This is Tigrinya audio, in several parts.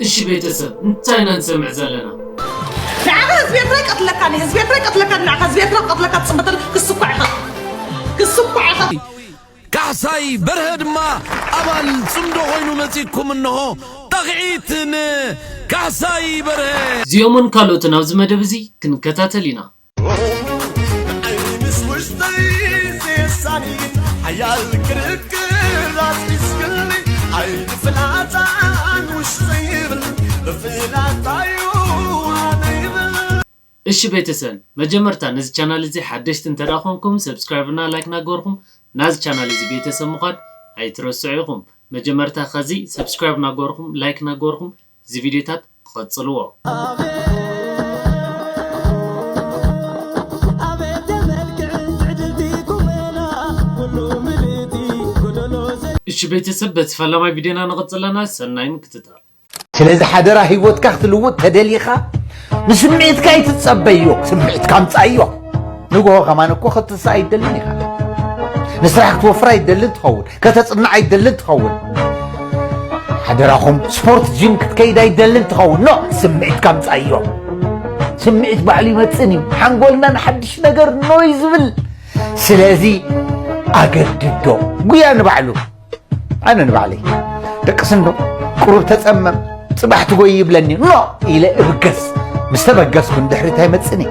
እሺ ቤተሰብ እንታይ ኢና ንሰምዕ ዘለና? ንዓኻ ህዝቢ ኤርትራ ይቀትለካ፣ ንህዝቢ ኤርትራ ይቀትለካ፣ ንዓኻ ህዝቢ ኤርትራ ክቀትለካ ትጽበተል ክስኳዕ ኢኻ። ክስኳዕ ኢኻ። ካሕሳይ በርሀ ድማ ኣባል ጽምዶ ኮይኑ መጺኩም እንሆ። ጣቕዒት ንካሕሳይ በርሀ። እዚኦምን ካልኦትን ኣብዚ መደብ እዚ ክንከታተል ኢና። ዓይንስ ውሽጠይ ዘሳኒ ሓያል ክርክር ኣስቢስክኒ ኣይፍላጣን ውሽጠይ ይብል ብፍላጣዩ ኣነ ይብል እሺ ቤተሰብ መጀመርታ ነዚ ቻናል እዚ ሓደሽቲ እንተደኣ ኮንኩም ሰብስክራይብ እና ላይክ ናገርኩም ናዚ ቻናል እዚ ቤተሰብ ምዃን ኣይትረስዑ ኢኹም። መጀመርታ ከዚ ሰብስክራይብ ናገርኩም ላይክ ናገርኩም እዚ ቪድዮታት ክቐጽልዎ። እሺ ቤተሰብ በቲ ፈላማይ ቪድዮና ንቐጽለና ሰናይ ምክትታል። ስለዚ ሓደራ ህይወትካ ክትልውጥ ተደሊኻ ንስምዒትካ ኣይትጸበዮ፣ ስምዒትካ ኣምጻእዮ። ንግሆ ከማን እኮ ክትስእ ኣይደልን ኢኻ። ንስራሕ ክትወፍር ኣይደልን ትኸውን፣ ከተጽንዕ ኣይደልን ትኸውን። ሓደራኹም ስፖርት ጂም ክትከይድ ኣይደልን ትኸውን። ኖ፣ ስምዒትካ ኣምጻእዮ። ስምዒት ባዕሉ ይመጽእን እዩ። ሓንጎልና ንሓድሽ ነገር ኖይ ዝብል። ስለዚ ኣገድዶ ጉያ ንባዕሉ ኣነ ንባዕለይ ደቅስ እንዶ ቁሩብ ተጸመም ጽባሕ ትጎይ ይብለኒ ኖ ኢለ እብገስ ምስ ተበገስኩ ንድሕሪት ኣይመጽእን እየ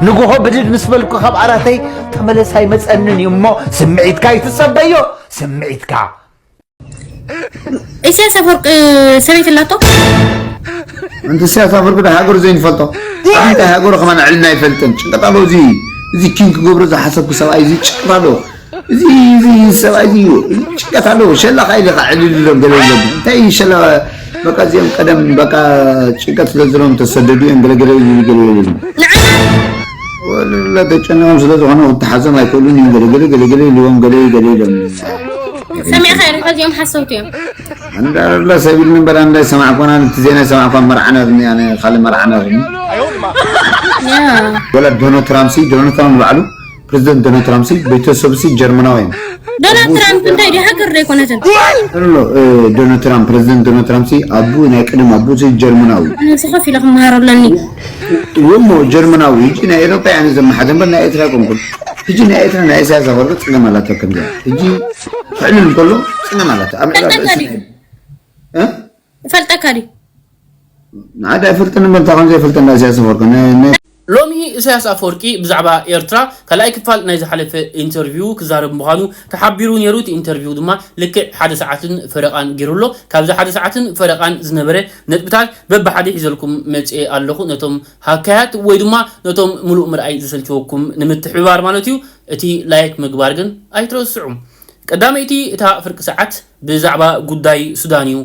ንግሆ ብድድ ምስ በልኩ ካብ ዓራተይ ተመለስ ኣይመጸንን እዩ እሞ ስምዒትካ ኣይትጸበዮ ስምዒትካ ኢሳያስ ኣፈወርቂ ሰበይቲ ኣላቶ ኣንቲ ኢሳያስ ኣፈወርቂ ዶ ሃገሩ ዘይንፈልጦ እንታይ ሃገሩ ከማን ዕልና ኣይፈልጥን ጭንቀት ኣለዎ እዚ እዚ ኪንግ ክገብሮ ዝሓሰብኩ ሰብኣይ እዚ ጭንቀት ኣለዎ እዚ እዚ ሰብኣይ እዚ ጭንቀት ኣለዎ ሸላ ካይል ኢኻ ዕልል ኢሎም ገለ ኢሎም እንታይ ሸላ በቃ እዚኦም ቀደም በቃ ጭንቀት ስለ ዘለዎም ተሰደዱ እዮም ገለ ገለ ይብሉ ገለ ገለ ይብሉ ወላ ተጨነቆም ስለ ዝኾነ ክትሓዞም ኣይክእሉን እዮም ገለ ገለ ገለ ገለ ኢልዎም ገለ ገለ ኢሎም ሰሚዕኻ ኢኻ እዚኦም ሓሰውቲ እዮም እንዳላ ሰብ ኢሉኒ እምበር ኣንዳ ይሰማዕኮና እቲ ዜና ይሰማዕኳ መርዓና ዝኒ ኣነ ካልእ መርዓና ዝኒ ያ ወላ ዶናልድ ትራምፕ ሲ ዶናልድ ትራምፕ ባዕሉ ፕሬዚደንት ዶናልድ ትራምፕ ሲ ቤተሰብ ሲ ጀርመናዊ እዮም ዶናልድ ትራምፕ እንታይ ዲ ሃገር ዶ ኣይኮነትን ኖ ኖ እ፣ ዶናልድ ትራምፕ ፕሬዚደንት ዶናልድ ትራምፕ ሲ ኣቡ ናይ ቀደም ኣቡ ሲ ጀርመናዊ እዩ። ንሱ ከፍ ኢለ ክመሃር ኣለኒ እሞ ጀርመናዊ ሕጂ ናይ ኤሮፓ ያነ ዘመሓደ እምበር ናይ ኤርትራ ቆምቁል ሕጂ ናይ ኤርትራ ናይ ኢሳያስ ኣፈወርቂ ፀገም ኣላቶ ከምዚያ ሕጂ ክዕልል እንከሎ ፀገም ኣላቶ ኣብ ዕዳጋ ፈልጠካ ድዩ? እ? ፈልጠካ ድዩ ንዓዳ ኣይፈልጥን እምበር እንታይ ከም ዘይፈልጠና ኢሳያስ ኣፈወርቂ ናይ- ናይ- ሎሚ ኢሳያስ ኣፈወርቂ ብዛዕባ ኤርትራ ካልኣይ ክፋል ናይ ዝሓለፈ ኢንተርቪው ክዛረብ ምዃኑ ተሓቢሩ ነይሩ። እቲ ኢንተርቪው ድማ ልክዕ ሓደ ሰዓትን ፈረቓን ገይሩ ኣሎ። ካብዚ ሓደ ሰዓትን ፈረቓን ዝነበረ ነጥብታት በብሓደ ሒዘልኩም መፅኤ ኣለኹ። ነቶም ሃካያት ወይ ድማ ነቶም ምሉእ ምርኣይ ዝሰልችወኩም ንምትሕብባር ማለት እዩ። እቲ ላይክ ምግባር ግን ኣይትረስዑ። ቀዳመይቲ እታ ፍርቂ ሰዓት ብዛዕባ ጉዳይ ሱዳን እዩ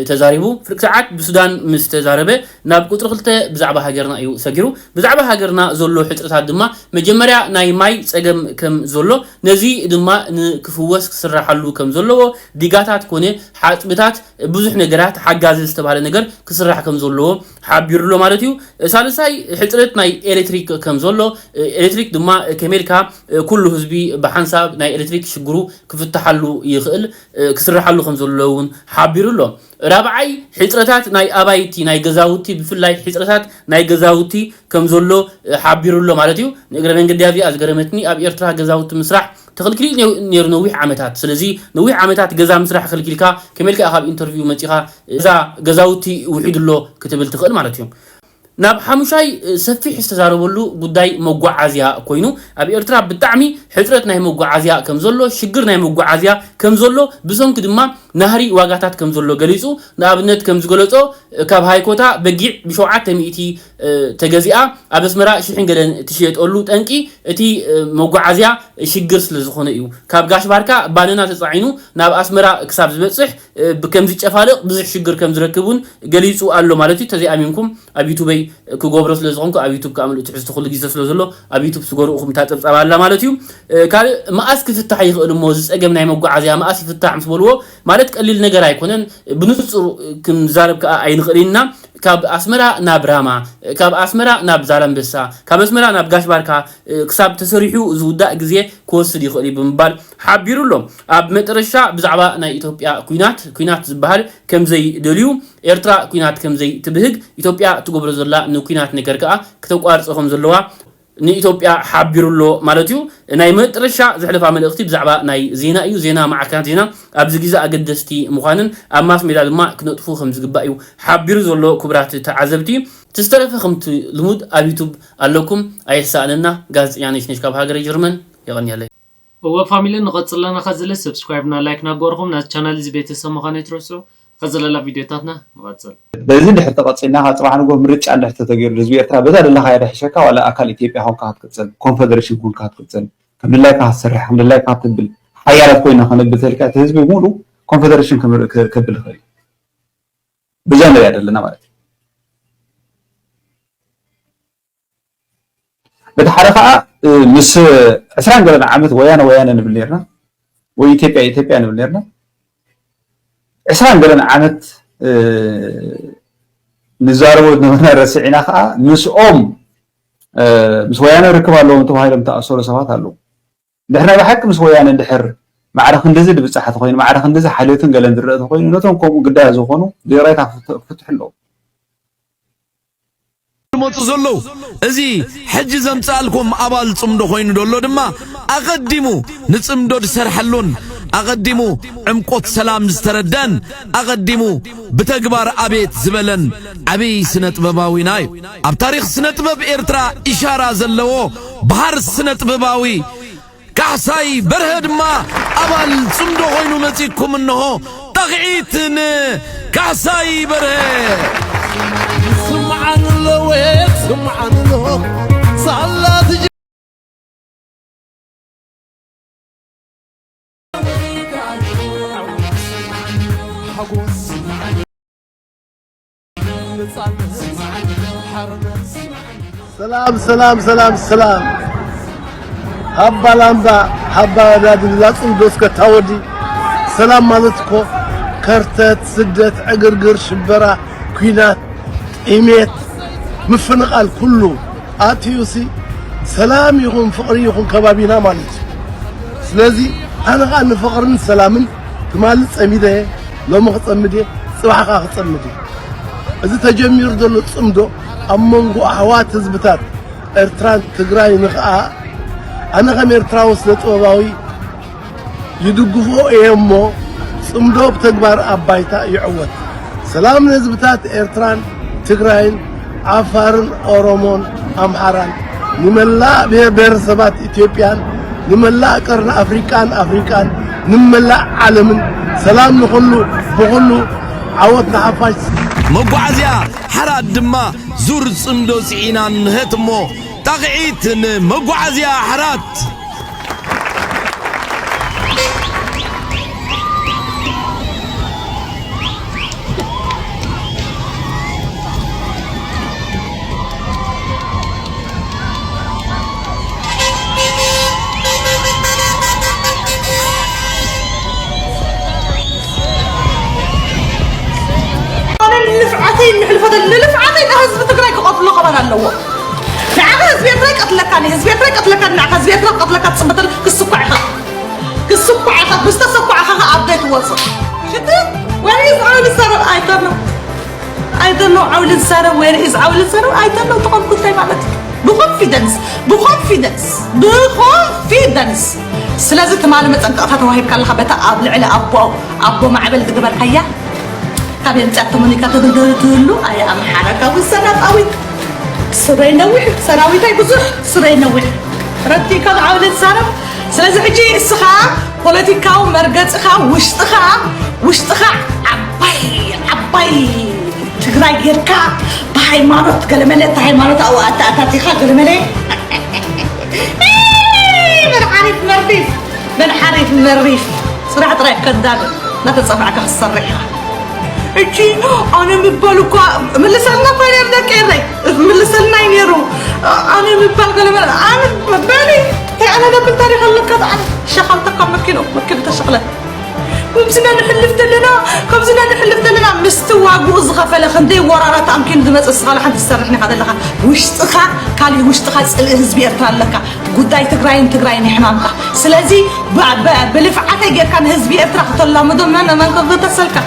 ተዛሪቡ። ፍርቂ ሰዓት ብሱዳን ምስ ተዛረበ ናብ ቁፅሪ ክልተ ብዛዕባ ሃገርና እዩ ሰጊሩ። ብዛዕባ ሃገርና ዘሎ ሕፅረታት ድማ መጀመርያ ናይ ማይ ፀገም ከም ዘሎ ነዚ ድማ ንክፍወስ ክስራሓሉ ከም ዘለዎ ዲጋታት ኮነ ሓፅብታት ብዙሕ ነገራት ሓጋዚ ዝተባሃለ ነገር ክስራሕ ከም ዘለዎ ሓቢሩ ኣሎ ማለት እዩ። ሳልሳይ ሕፅረት ናይ ኤሌክትሪክ ከም ዘሎ ኤሌክትሪክ ድማ ከመልካ ኩሉ ህዝቢ ብሓንሳብ ናይ ኤሌክትሪክ ሽግሩ ክፍትሓሉ ይኽእል ክስርሓሉ ከም ዘሎ እውን ሓቢሩ ኣሎ። ራብዓይ ሕፅረታት ናይ ኣባይቲ ናይ ገዛውቲ ብፍላይ ሕፅረታት ናይ ገዛውቲ ከም ዘሎ ሓቢሩ ኣሎ ማለት እዩ። ንእግረ መንገዲ ኣብዚኣ ዝገረመትኒ ኣብ ኤርትራ ገዛውቲ ምስራሕ ተኽልኪሉ ነይሩ ነዊሕ ዓመታት። ስለዚ ነዊሕ ዓመታት ገዛ ምስራሕ ከልኪልካ ከመልካ ካብ ኢንተርቪው መፂኻ እዛ ገዛውቲ ውሒዱ ኣሎ ክትብል ትኽእል ማለት እዩ። ናብ ሓሙሻይ ሰፊሕ ዝተዛረበሉ ጉዳይ መጓዓዝያ ኮይኑ ኣብ ኤርትራ ብጣዕሚ ሕፅረት ናይ መጓዓዝያ ከም ዘሎ ሽግር ናይ መጓዓዝያ ከም ዘሎ ብሰንኪ ድማ ናህሪ ዋጋታት ከም ዘሎ ገሊፁ። ንኣብነት ከም ዝገለፆ ካብ ሃይኮታ በጊዕ ብሸውዓተ ሚእቲ ተገዚኣ ኣብ ኣስመራ ሽሕን ገለን ትሽየጠሉ ጠንቂ እቲ መጓዓዝያ ሽግር ስለ ዝኾነ እዩ። ካብ ጋሽ ባርካ ባነና ተፃዒኑ ናብ ኣስመራ ክሳብ ዝበፅሕ ከም ዝጨፋልቕ ብዙሕ ሽግር ከም ዝረክብ እውን ገሊፁ ኣሎ ማለት እዩ። ተዘይኣሚንኩም ኣብ ዩቱበይ ክገብሮ ስለ ዝኾንኩ ኣብ ዩቱብ ከዓ ምሉእ ትሕዝቶ ኩሉ ግዜ ስለ ዘሎ ኣብ ዩቱብ ስገሩ እኹም እታ ፀብፃብ ኣላ ማለት እዩ። ካልእ መኣስ ክፍታሕ ይኽእል እሞ እዚ ፀገም ናይ መጓዓዝያ መኣስ ይፍታሕ ምስ በልዎ ማለት ቀሊል ነገር ኣይኮነን። ብንፁር ክንዛረብ ከዓ ኣይንኽእል ኢና። ካብ ኣስመራ ናብ ራማ፣ ካብ ኣስመራ ናብ ዛላምበሳ፣ ካብ ኣስመራ ናብ ጋሽ ባርካ ክሳብ ተሰሪሑ ዝውዳእ ግዜ ክወስድ ይኽእል እዩ ብምባል ሓቢሩ ኣሎ። ኣብ መጠረሻ ብዛዕባ ናይ ኢትዮጵያ ኩናት ኩናት ዝበሃል ከም ዘይደልዩ ኤርትራ ኲናት ከም ዘይትብህግ ኢትዮጵያ ትገብሮ ዘላ ንኲናት ነገር ከኣ ክተቋርጾ ከም ዘለዋ ንኢትዮጵያ ሓቢሩ ኣሎ ማለት እዩ። ናይ መጨረሻ ዘሕለፋ መልእኽቲ ብዛዕባ ናይ ዜና እዩ። ዜና ማዕከናት ዜና ኣብዚ ግዜ ኣገደስቲ ምዃንን ኣብ ማስ ሜዳ ድማ ክነጥፉ ከም ዝግባእ እዩ ሓቢሩ ዘሎ። ክቡራት ተዓዘብቲ፣ ዝተረፈ ከምቲ ልሙድ ኣብ ዩቱብ ኣለኩም፣ ኣየሳእነና። ጋዜጠኛ ነሽነሽ ካብ ሃገረ ጀርመን። የቐንየለይ። እወ ፋሚሊ፣ ንቐጽል ኣለና። ከዚ ለ ሰብስክራይብ እና ላይክ እናገበርኩም ናዚ ቻናል እዚ ቤተሰብ ምዃን ኣይትረስዑ። ከዚ ለላ ቪድዮታትና ንቐጽል። በዚ እንድሕር ተቐጺልና፣ ካብ ጽባሕ ንግሆ ምርጫ እንድሕር ተተገይሩ፣ ህዝቢ ኤርትራ በዛ ደለኻያ ዶ ይሕሸካ፣ ዋላ ኣካል ኢትዮጵያ ኮንካ ክትቅጽል፣ ኮንፈደሬሽን ኮንካ ክትቅጽል፣ ከም ድላይካ ክትሰርሕ፣ ከም ድላይካ ክትብል፣ ሓያላት ኮይና ከነብል ተልካ፣ እቲ ህዝቢ ሙሉ ኮንፈደሬሽን ክምር-፣ ክ-፣ ከብል ይኽእል እዩ። በዛ ንሪኣ ዘለና ማለት እዩ። በቲ ሓደ ኸዓ፣ እ፣ ምስ ዕስራን ገለን ዓመት ወያነ ወያነ ንብል ኔርና፣ ወይ ኢትዮጵያ ኢትዮጵያ ንብል ኔርና። ዕስራን ገለን ዓመት፣ እ፣ ንዛረቦ ዝነበርና ረሲዕና ኸዓ ምስኦም፣ እ፣ ምስ ወያነ ርክብ ኣለዎም ተባሂሎም ተኣሰሩ ሰባት ኣለዉ። ድሕሪ ናይ ብሓቂ ምስ ወያነ እንድሕር ማዕረ ክንድዚ ድብጻሕ ተኾይኑ፣ ማዕረ ክንድዚ ሓልዮትን ገለን ዝረአ ተኾይኑ፣ ነቶም ከምኡ ግዳያት ዝኾኑ ብይቕሬታ ክፍት-፣ ክፍትሑ ኣለዎም። ዝመፁ ዘለዉ። እዚ ሕጂ ዘምፅኣልኩም ኣባል ፅምዶ ኮይኑ ዘሎ ድማ ኣቐዲሙ ንፅምዶ ዝሰርሐሉን ኣቐዲሙ ዕምቆት ሰላም ዝተረደአን ኣቐዲሙ ብተግባር ኣቤት ዝበለን ዓብዪ ስነ ጥበባዊና እዩ። ኣብ ታሪኽ ስነ ጥበብ ኤርትራ ኢሻራ ዘለዎ በሃር ስነ ጥበባዊ ካሕሳይ በርሀ ድማ ኣባል ጽምዶ ኮይኑ መጺእኩም እንሆ። ጣቕዒት ንካሕሳይ በርሀ። ስምዓኒ ኣለወ፣ ስምዓኒ ኣሎ። ሳላ ትጅ-፣ ሓጎስ ሰላም፣ ሰላም፣ ሰላም፣ ሰላም። ሃባ ላምባ፣ ሃባ ዳዲ፣ ላጽም ዶስከ ታወዲ። ሰላም ማለት እኮ ከርተት፣ ስደት፣ ዕግርግር፣ ሽበራ፣ ኲናት፣ ጥሜት፣ ምፍንቓል ኩሉ ኣትዩሲ ሰላም ይኹን ፍቕሪ ይኹን ከባቢና ማለት እዩ። ስለዚ ኣነ ኸኣ ንፍቕርን ሰላምን ትማሊ ጸሚደ እየ፣ ሎሚ ክጸምድ እየ፣ ጽባሕ ኸኣ ክጸምድ እየ። እዚ ተጀሚሩ ዘሎ ጽምዶ ኣብ መንጎ ኣሕዋት ህዝብታት ኤርትራን ትግራይን ኸኣ ኣነ ከም ኤርትራዊ ስነ ጥበባዊ ይድግፎ እየ እሞ ጽምዶ ብተግባር ኣብ ባይታ ይዕወት። ሰላም ንህዝብታት ኤርትራን ትግራይን ዓፋርን ኦሮሞን ኣምሓራን ንመላእ ብሔር ብሔረሰባት ኢትዮጵያን ንመላእ ቀርኒ ኣፍሪቃን ኣፍሪቃን ንመላእ ዓለምን ሰላም ንኹሉ ብኹሉ ዓወት ንሓፋሽ። መጓዓዝያ ሓራት ድማ ዙር ጽምዶ ጽዒና ንህት እሞ ጣቕዒት ንመጓዓዝያ ሓራት። ኣነ ንልፍዓተይ ንሕልፎ ንልፍዓተይ ንህዝቢ ትግራይ ክቐትሎ ከማን ኣለዎ። ንዓኻ ህዝቢ ኤርትራ ይቀትለካ፣ ንህዝቢ ኤርትራ ይቀትለካ፣ ንዓኻ ህዝቢ ኤርትራ ክቐትለካ ትጽበተል ክስኳዕ ኢኻ። ክስኳዕ ኢኻ፣ ምስ ተሰኳዕኻ ኸኣ ኣብ ደይ ትወጽእ። ሽቲ፣ where is ዓውሊ ሰረብ? I don't know። I don't know ዓውሊ ሰረብ፣ where is ዓውሊ ሰረብ? I don't know። ትኾን ጉዳይ ማለት እዩ። ብኮንፊደንስ፣ ብኮንፊደንስ፣ ብኮንፊደንስ። ስለዚ ትማሊ መጠንቀቕታ ተዋሂብካ ኣለኻ በታ ኣብ ልዕሊ ኣቦ፣ ኣቦ ማዕበል ዝገበርካያ። ካብ የምፅኣ ተመኒካ ተደልደሉ ትህሉ ኣየ ኣምሓራ ካብ ሰራዊት ስረይ ነዊሕ ሰራዊታይ ብዙሕ ስረይ ነዊሕ ረቲካ ዓውለት ሳረብ። ስለዚ ሕጂ እስኻ ፖለቲካዊ መርገፅኻ ውሽጥኻ ውሽጥኻ ዓባይ ዓባይ ትግራይ ጌርካ ብሃይማኖት ገለመለ እቲ ሃይማኖት ኣብኡ ኣተኣታቲኻ ገለመለ መን ሓሪፍ መሪፍ መን ሓሪፍ መሪፍ ስራሕ ጥራይ ከዳል እናተፀማዕካ ክትሰርሕ ኢኻ። እቺ ኣነ ምባል እኳ ምልሰልና እኳ ነይሩ ደቂ ኤረይ ምልሰልና እዩ ነይሩ። ኣነ ምባል ገለ መለ ኣነ መበሊ እንታይ ኣነ ደብል ታሪኽ ኣለካ ኣነ ሸኻልተካ መኪኖ መኪኖ ተሸኽለ ከምዚና ንሕልፍ ዘለና ከምዚና ንሕልፍ ዘለና ምስቲ ዋግኡ ዝኸፈለ ክንደይ ወራራት ኣምኪኑ ዝመፅእ ስኻ ሓንቲ ትሰርሕ ኒኻ ዘለኻ ውሽጥኻ ካሊእ ውሽጥኻ ፅልኢ ህዝቢ ኤርትራ ኣለካ ጉዳይ ትግራይን ትግራይን ይሕማምካ ስለዚ ብልፍዓተይ ጌርካ ንህዝቢ ኤርትራ ክተላምዶ መን መን ክግተሰልካ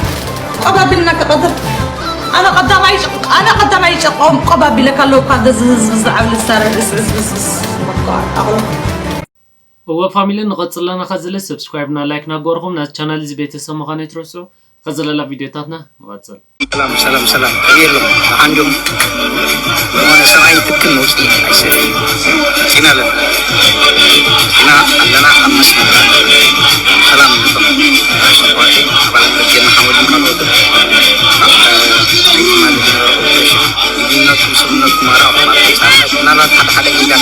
ቆባቢልና ክቐትል ኣነ ቀዳማይ ጨቕ-፣ ኣነ ቀዳማይ ጨቆም ቆብ ኣቢለካ ኣለውካ፣ ገዝ ህዝቢ ዝዓብሊ ዝሳረ እስ፣ እስ፣ እስ፣ እስ። በቃ፣ ኣቕሎ። እወ ፋሚሊ ንቐጽል ኣለና። ከዚ ሰብስክራይብ እና ላይክ ናገርኩም ናዚ ቻናል እዚ ቤተሰብ ምዃን ኣይትረስዑ። ከዚ ለላ ቪዲዮታትና ንቐጽል። ሰላም ሰላም ሰላም የሎም። አንዱም የሆነ ሰማይ ትክል ነው ውስጥ አይሰልም። ዜና አለን። ዜና አለና። አምስት ሰላም ነው። አሸኳሪ አባላት ጀና ሐወልን ካልወጡ ማለት ነው። ይነቱ ስነቱ ማራ ማለት ነው። ምናልባት ሓደ ሓደ ጊዜ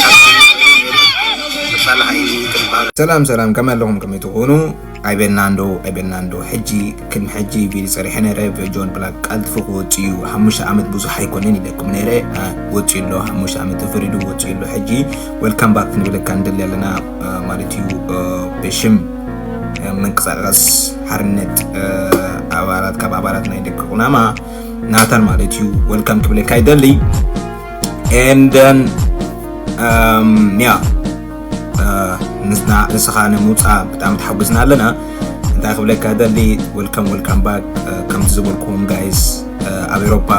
ሰላም ሰላም፣ ከመይ ኣለኹም? ከመይ ትኾኑ? ኣይበልና እንዶ፣ ኣይበልና እንዶ። ሕጂ፣ ቅድሚ ሕጂ ቪድዮ ጸሪሐ ነይረ፣ ጆን ብላክ ቀልጥፉ ክወጽእ እዩ። ሓሙሽተ ዓመት ብዙሕ ኣይኮነን ኢለኩም ነይረ። አ፣ ወጽኡ ኣሎ፣ ሓሙሽተ ዓመት ተፈሪዱ ወጽኡ ኣሎ። ሕጂ ዌልካም ባክ ክንብለካ ንደሊ ኣለና፣ አ፣ ማለት እዩ። አ፣ ብሽም፣ አ፣ መንቀሳቐስ ሓርነት፣ አ፣ ኣባላት፣ ካብ ኣባላት ናይ ደቂ ቁናማ ናታን ማለት እዩ። ዌልካም ክብለካ ይደሊ። And then, um, yeah. Uh, ንስና ንስኻ ንምውፃእ ብጣዕሚ ተሓጒስና ኣለና። እንታይ ክብለካ ደሊ፣ ዌልካም ዌልካም ባክ። ከምቲ ዝበልኩዎም ጋይስ፣ ኣብ ኤሮፓ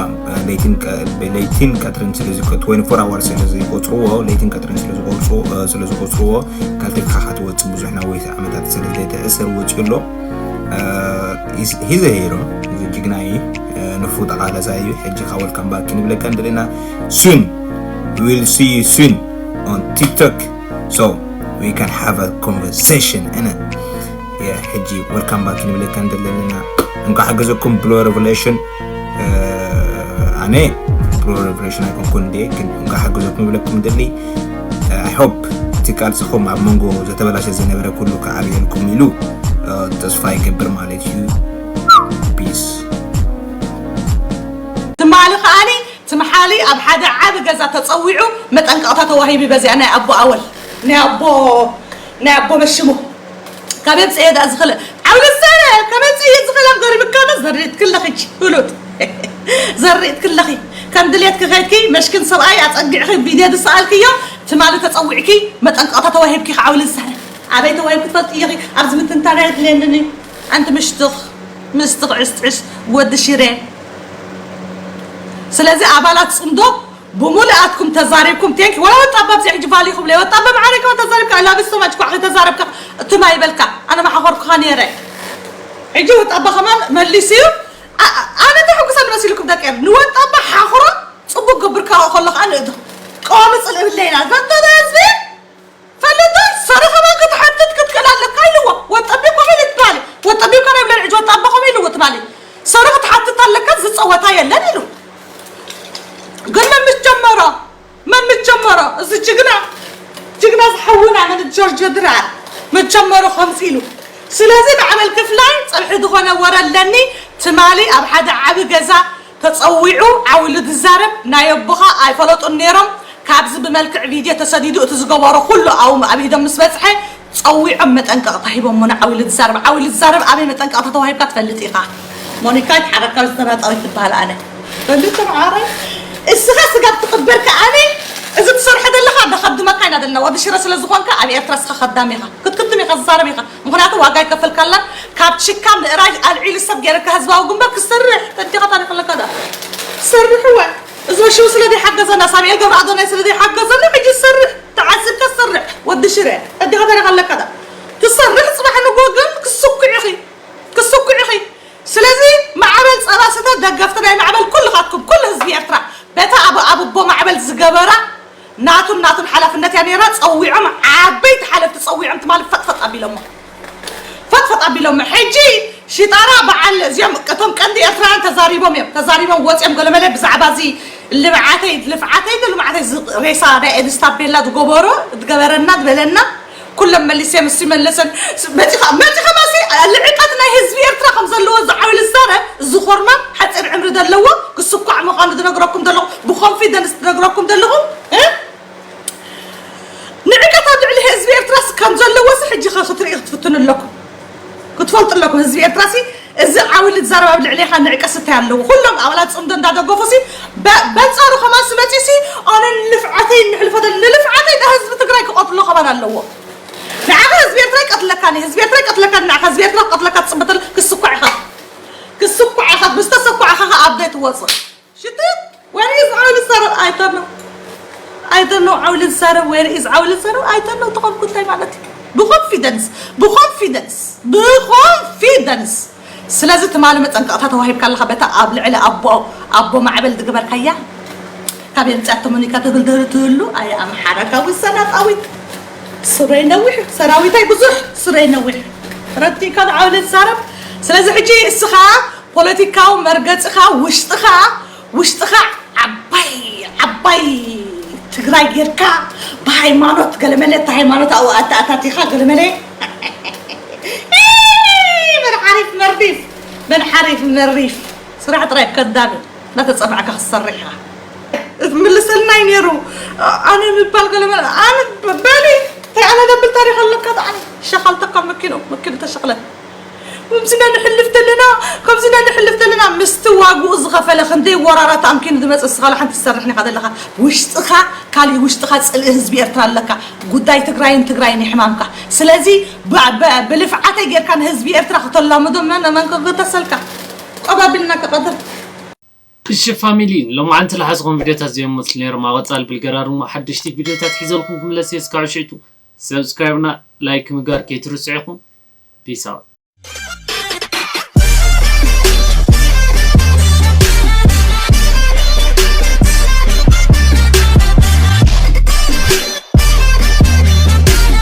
ለይትን ቀ- ለይትን ቀትርን ስለ ዝቆ- twenty-four hours ስለ ዝቆፅርዎ፣ ለይትን ቀትርን ስለ ዝቆፅርዎ ስለ ዝቆፅርዎ፣ ካብ ቤትካ ክትወፅእ ብዙሕ ነዊሕ ዓመታት ስለ ዘይትእሰር ወፂኡ ኣሎ። ሂዘ ሄሮ፣ እዚ ጅግና እዩ። ንፉዕ ተቓላሳይ እዩ። ሕጂ ካ ዌልካም ባክ ክንብለካ ንደለና። Soon, we will see you soon on TikTok, so we can have a conversation in it. ሕጂ ዌልካም ባክ ክንብለካ ንደለና። እንኳ ሓገዘኩም ብሎ ሬቨሌሽን። ኣነ ብሎ ሬቨሌሽን ኣይኮንኩን እንዴ፣ ግን እንኳ ሓገዘኩም ይብለኩም ደሊ። I hope እቲ ቃልስኹም ኣብ መንጎ ዘተበላሸ ዝነበረ ኩሉ ክዓብየልኩም ኢሉ ተስፋ ይገብር ማለት እዩ። ፒስ። ትማሊ ከኣኒ ትምሓሊ ኣብ ሓደ ዓቢ ገዛ ተጸዊዑ መጠንቀቕታ ተዋሂቡ። በዚኣ ናይ ኣቦ ኣወል፣ ናይ ኣቦ፣ ናይ ኣቦ መሽሙ ካብ የምጽኤ ዳ ዝኽእል ዓውሊ ዝሰረ ከመጽእ ዝኽእል ኣብ ገሪምካ ዶ ዘሪእት ክለኺ ፍሉጥ ዘሪእት ክለኺ ከም ድሌት ክኸድኪ መሽክን ሰብኣይ ኣጸጊዕኺ ቪድዮ ዝሰኣልክዮ ትማሊ ተጸዊዕኪ መጠንቀቕታ ተዋሂብኪ ክዓውሊ ዝሰረ ኣበይ ተዋሂብኪ ትፈልጥ ኢኺ። ኣብዚ ምትንታን ኣይድልየንን እዩ። ኣንቲ ምሽትኽ ምስትኽ ዕስዕስ ወዲ ሽረ። ስለዚ ኣባላት ጽምዶ ብሙሉኣትኩም ተዛሪብኩም። ቴንክ ወላ ወጣባ ኣብዚ ሕጂ ቫሊ ይኹም ለይ ወጣባ ማዕረይ ከማ ተዛሪብካ I love you so much ኳዕ ተዛረብካ እትማ ይበልካ ኣነ ማሓኾርኩኻ ነይረ። ሕጂ ወጣባ ከማን መሊሱ እዩ። ኣ- ኣነ ተሐጉሳ ንመሲልኩም ደቂ ኤር ንወጣባ ሓኽሮ ጽቡቅ ገብርካ ከሎ ከዓ ንእዶ ቀዋሚ ጽልኢ ብለይና ፈተና ህዝቢ ፈለጠ ሰረኸባ ክትሓትት ክትክእል ኣለካ ኢልዎ። ወጠቢብ ከመይ ኢሉ ትባሊ? ወጠቢብ ከመይ ብለን ዕጅ ወጣቦ ከመይ ኢልዎ ትባሊ? ሰረኽ ትሓትት ኣለካ ዝፀወታ የለን ኢሉ። ግን መን ምስ ጀመሮ? መን ምስ ጀመሮ? እዚ ጅግና ጅግና ዝሓውና መን ጆርጆ ድራር መን ጀመሮ ከምዚ ኢሉ? ስለዚ ማዕበል ክፍላይ ፀብሒ ዝኾነ ወረ ኣለኒ። ትማሊ ኣብ ሓደ ዓቢ ገዛ ተጸዊዑ ዓውሉ ዝዛረብ ናይ ኣቦኻ ኣይፈለጡን ነይሮም። ካብዚ ብመልክዕ ቪድዮ ተሰዲዱ እቲ ዝገበሮ ኩሉ ኣው ኣብ ኢዶም ምስ በጽሐ ጸዊዖም መጠንቀቕታ ሂቦሞ ንዓውሉ ዝዛረብ። ዓውሉ ዝዛረብ ኣበይ መጠንቀቕታ ተዋሂብካ ትፈልጥ ኢኻ? ሞኒካ ይትሓረካ ዝተናጠወት ትበሃል ኣነ ፈልጥ ተምዓረ እስኻ ስጋብ ትቕበር ከኣኒ እዚ ትሰርሖ ዘለኻ ደኸድመካ ኢና ዘለና ወዲ ሽረ ስለ ዝኾንካ ኣብ ኤርትራ እስኻ ከዳም ኢኻ ክትክትም ኢኻ ዝዛረብ ኢኻ ምኽንያቱ ዋጋ ይከፈልካላን ካብ ችካ ምእራይ ኣልዒሉ ሰብ ገይርካ ህዝባዊ ግንባር ክሰርሕ ተዲኻ ታሪኽ ኣለካ ዳ ክሰርሕ እወ እዚ ሽው ስለ ዘይሓገዘና ሳሚኤል ገብረ ኣዶናይ ስለ ዘይሓገዘና ሕጂ ዝሰርሕ ተዓዝብካ ዝሰርሕ ወዲ ሽረ ተዲኻ ታሪኽ ኣለካ ዳ ትሰርሕ ፅባሕ ንጎ ግን ክስኩዕ ኢኺ ክስኩዕ ኢኺ ስለዚ ማዕበል ፀባ ስተ ደገፍቲ ናይ ማዕበል ኩልኻትኩም ኩሉ ህዝቢ ኤርትራ በታ ኣብ ኣቦ ማዕበል ዝገበራ ናቱን ናቱን ሓላፍነት እያ ነይራ። ፀዊዖም ዓበይቲ ሓለፍቲ ፀዊዖም ትማሊ ፈጥፈጥ ኣቢሎሞ ፈጥፈጥ ኣቢሎሞ። ሕጂ ሽጣራ በዓል እዚኦም እቶም ቀንዲ ኤርትራውያን ተዛሪቦም እዮም ተዛሪቦም ወፂኦም ገለመለ ብዛዕባ እዚ ልምዓተይ ልፍዓተይ ዶ ልምዓተይ እዚ ሬሳ ናይ ኤድስ ታቤላ ዝገበሮ ዝገበረና ዝበለና ኩሎም መሊሰ ምስ ይመለሰን መፂኻ መፂኻ ማሲ ልዕቀት ናይ ህዝቢ ኤርትራ ከም ዘለዎ ዝዓብሉ ዝዛረብ ዝኾርማ ሓፂር ዕምሪ ዘለዎ ክስኳዕ ምዃኑ ዝነግረኩም ዘለኹ ብኮንፊደንስ ዝነግረኩም ዘለኹ ንዕቀት ኣብ ልዕሊ ህዝቢ ኤርትራስ ከም ዘለዎስ ሕጂ ኸ ክትርኢ ክትፍትኑ ኣለኩም ክትፈልጡ ኣለኩም ህዝቢ ኤርትራሲ እዚ ዓውሊ ዝዛረብ ኣብ ልዕሌኻ ንዕቀት ስታይ ኣለዎ ኩሎም ኣባላት ፅምዶ እንዳደገፉ ሲ በንፃሩ ከማሲ መፂ ሲ ኣነ ንልፍዓተይ ንሕልፈተ ንልፍዓተይ ንህዝቢ ትግራይ ክቐትሎ ከማን ኣለዎ ንዓኻ ህዝቢ ኤርትራ ይቀትለካኒ ህዝቢ ኤርትራ ይቀትለካኒ ንዓኻ ህዝቢ ኤርትራ ክቐትለካ ትፅበተል ክስኳዕ ኢኻ ክስኳዕ ኢኻ፣ ምስ ተሰኳዕኻ ኸዓ ኣብ ዘይትወፅእ። ሽትት፣ where is ዓውሊ ሰረብ? I don't know. I don't know ዓውሊ ሰረብ፣ where is ዓውሊ ሰረብ? I don't know። ተኾንኩ እንታይ ማለት እዩ? ብኮንፊደንስ፣ ብኮንፊደንስ፣ ብኮንፊደንስ። ስለዚ ትማሊ መጠንቀቕታ ተዋሂብካ ኣለኻ በታ ኣብ ልዕሊ ኣቦ፣ ኣቦ ማዕበል ዝገበርካያ። ካብ የምፅያ ተመኒካ ተግልደሉ ትህሉ ኣየ ኣምሓራ ካዊ ሰናጣዊት። ስረይ ነዊሕ፣ ሰራዊታይ ብዙሕ፣ ስረይ ነዊሕ። ረቲካ ዓውሊ ሰረብ። ስለዚ ሕጂ እስኻ ፖለቲካዊ መርገጽኻ ውሽጥኻ፣ ውሽጥኻ ዓባይ፣ ዓባይ ትግራይ ጌርካ ብሃይማኖት ገለመለ፣ እቲ ሃይማኖት ኣብኡ ኣተኣታቲኻ ገለመለ። መን ሓሪፍ መሪፍ፣ መን ሓሪፍ መሪፍ። ስራሕ ጥራይ ከዳሚ እናተጸናዕካ ክትሰርሕ ኢኻ። እትምልሰልና እዩ ነይሩ። ኣነ ምባል ገለመለ፣ ኣነ በሊ፣ እንታይ ኣነ ደብል ታሪኽ ኣለካ? ኣነ ሸኻልተካ መኪኖ፣ መኪኖ ተሸኽለት። ከምዚና ንሕልፍ ዘለና፣ ከምዚና ንሕልፍ ዘለና፣ ምስቲ ዋግኡ ዝኸፈለ ክንደይ ወራራት ኣምኪኑ ዝመፀ፣ እስኻ ሓንቲ ትሰርሕ ኢኻ ዘለኻ። ውሽጥኻ ካሊእ፣ ውሽጥኻ ፅልኢ ህዝቢ ኤርትራ ኣለካ። ጉዳይ ትግራይን ትግራይን ይሕማምካ። ስለዚ ብ- ብ- ብልፍዓተይ ጌርካ ንህዝቢ ኤርትራ ክተላምዶ መን መን ክግተሰልካ? ቆባቢልና ከቐድር። እሺ ፋሚሊ፣ ሎማዓንቲ ዝሓዝኹም ቪዲዮታት እዚኦም መስሉ ነይሮም። ኣብ ቀፃሊ ብልገራርሙ ሓደሽቲ ቪዲዮታት ሒዘልኩም ክምለስ እየ። እስካብ ሽዕቱ ሰብስክራይብና ላይክ ምግባር ከይትርስዑ ኢኹም። ፒስ ኣውት።